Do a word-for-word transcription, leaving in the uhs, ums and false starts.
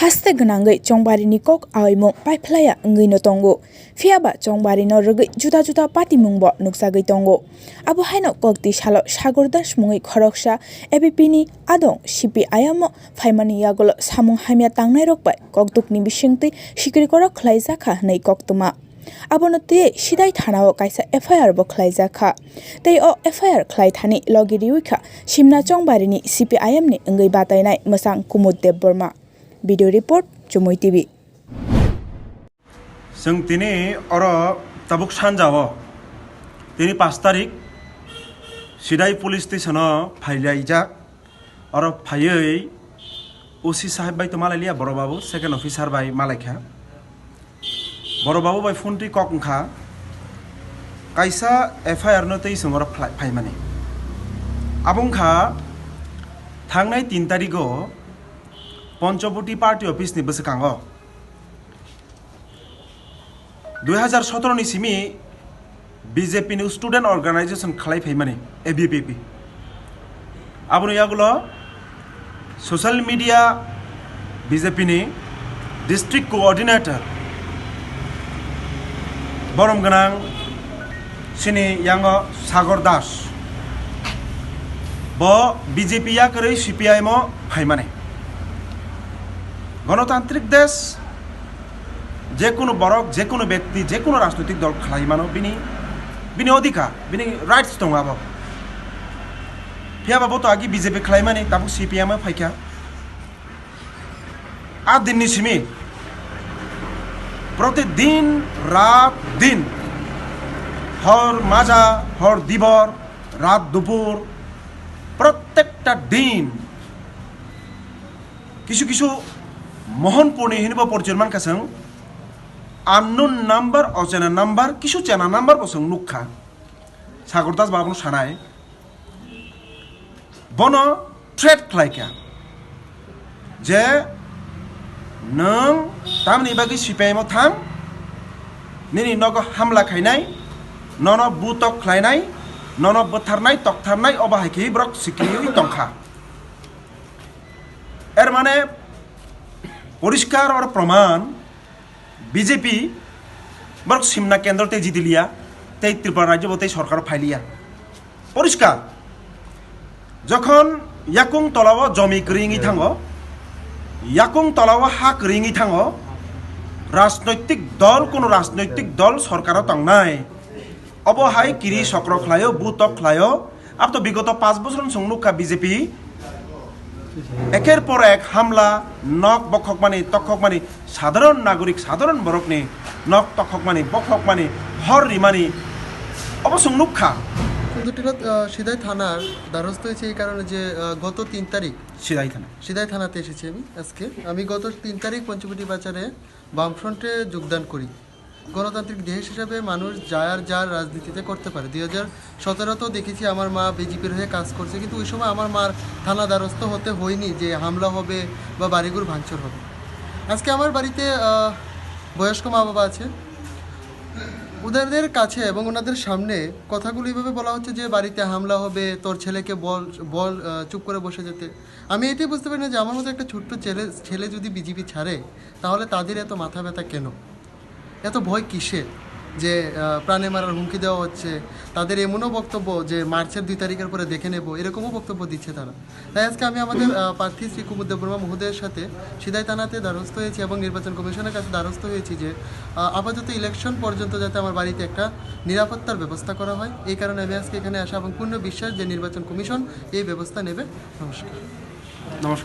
Haste gwnangwi Chongbarini kok aoimung paiphlaiya wngwino tongo. Phiyaba Chongbarino rwgwi juda juda patimungbo nukjagwi tongo. Abo haino kok twi salo Sagor Das mungwi khoroksa A B P ni adong C P I M o phaimani yagulo samung hamya tangnairok bai kokdukni bisingtwi sikrikorok khlaijakha hwnwi koktwma. Abono twiwi Sidai thanao kaisa F I R bo khlaijakha. Tei o F I R khlai thani logi riwi kha Simna Chongbarini C P I M ni wngwi batainai mwchang Kumud Debbarma. Video report, Chumui T V. Chwng tini oro tabuk sanjao, tini pash tarik, Sidai police station o phailaijak. Oro phaiwi O C saheb bai to malailiya, Boro Babu, second officer bai malaikha. Boro Babu bai phone twi kok wngkha, kaisa F I R no twi chwng oro phlai-, phaimani. Abo wngkha thangnai tin tarigo Ponchoboti party office ni bwswkango. Dui hazar sotoro ni simi B J P ni student organization khlai phaimani A B P P. Aboni yagulo social media B J P ni district coordinator borom gwnang sini yango Sagor Das. Bo B J P yakarwi C P I M o phaimani. Ganatantrik desh, je kunu borok, je kunu bekti, je kunu rajnoitik dol khlai mano, bini, bini odhikar, bini rights tongo abo. Phiyaba bo to agi B J P khlai mani, tabuk C P I M o phaikha. A dinni simi, protidin, rat, din, hor maja, hor dibor, rat dupur, prottekta din, kisu kisu Mohanpurni hinibo porchoi mankha chwng, unknown number, ochena number, kisu chena number bo chwng nukha. Sagor Das bo abono sanai. Bono threat khlaikha je, "Nwng tamni bagwi C P I M o thang, nini nogo hamla khainai, nono butok khlainai, nono bwtharnai, toktharnai," obo hai khe borok sikriwi tongkha. Er mane poriskar oro proman, B J P borok Simna kendro tei jitiliya, tei Tripura rajyo bo tei sorkar o phailiya. Poriskar, jokhon yakung tola o jomi kwrwi wngwi thango, yakung tola o ha kwrwi wngwi thango, rajnoitik dol, kono rajnoitik dol sorkar o tongnai, obo hai kiri sokro khlaio, butok khlaio. Abo to bigoto panch bochor ni chwng nukha B J P eker por ek hamla, nok bokhokmani, tokhokmani, sadharon nagorik, sadharon borokni nok tokhokmani, bokhokmani, hor rimani, obo chwng nukha. কিন্তু টিরত, আহ, সিদাই থানার দ্বারস্থ হয়েছে এই কারণে যে, আহ, গত তিন তারিখ Sidai thana. সিদাই থানাতে এসেছি আমি আজকে। আমি গত তিন তারিখ পঞ্চবটি বাজারে বামফ্রন্টে যোগদান করি। গণতান্ত্রিক দেশ হিসাবে মানুষ যার যার রাজনীতিতে করতে পারে। দুই হাজার সতেরোতেও দেখেছি আমার মা বিজেপির হয়ে কাজ করছে, কিন্তু ওই সময় আমার মার থানা দ্বারস্থ হতে হয়নি যে হামলা হবে বা বাড়িঘর ভাঙচুর হবে। আজকে আমার বাড়িতে, আহ, বয়স্ক মা বাবা আছে, ওনাদের কাছে এবং ওনাদের সামনে কথাগুলো এইভাবে বলা হচ্ছে যে, "বাড়িতে হামলা হবে, তোর ছেলেকে বল, বল, আহ, চুপ করে বসে যেতে।" আমি এটাই বুঝতে পারি না যে আমার মতো একটা ছোট্ট ছেলে, ছেলে যদি বিজেপি ছাড়ে, তাহলে তাদের এত মাথা ব্যথা কেন? এত ভয় কিসের? যে, আহ, প্রাণে মারার হুমকি দেওয়া হচ্ছে, তাদের এমনও বক্তব্য যে মার্চের দুই তারিখের পরে দেখে নেব, এরকমও বক্তব্য দিচ্ছে তারা। তাই আজকে আমি আমাদের, আহ, প্রার্থী শ্রী কুমুদ দেববর্মা মহোদয়ের সাথে সিদাই থানাতে দ্বারস্থ হয়েছি এবং নির্বাচন কমিশনের কাছে দ্বারস্থ হয়েছি যে, আহ, আপাতত ইলেকশন পর্যন্ত যাতে আমার বাড়িতে একটা নিরাপত্তার ব্যবস্থা করা হয়। এই কারণে আমি আজকে এখানে আসা এবং পূর্ণ বিশ্বাস যে নির্বাচন কমিশন এই ব্যবস্থা নেবে। নমস্কার। নমস্কার।